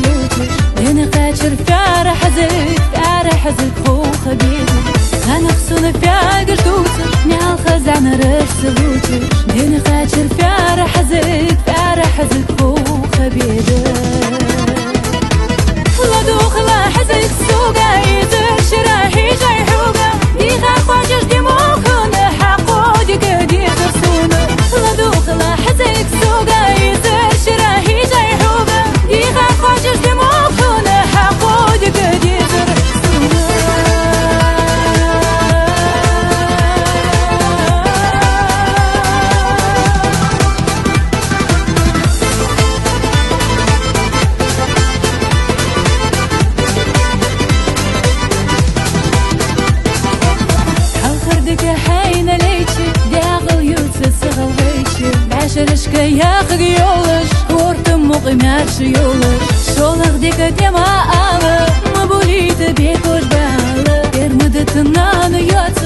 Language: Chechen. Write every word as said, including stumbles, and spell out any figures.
Лучиш, дэнэ хачыр фяра хьазык, фяра хьазык хохо беды. Санах суна фягыр дутыр, мялха занарыр сылучиш. Дэнэ хачыр фяра хьазык, фяра хьазык хохо беды. Ладух ла хьазык суга изыр шыра хижай хуга. Диха хачыр димохын хакодик дизыр суна. Ладух ла хьазык суга изыр шыра хижай хуга. Диха хачыр димохын хакодик дизыр суна. Халхырдык хайна лейчи, дягыл юцы сыгыл гайчи. Башырышка яхыг ёлыш, ортым мук мяршы ёлыш. Шолых дика тема алы, мабулиты бекош балы. Эрмыды тынаны юац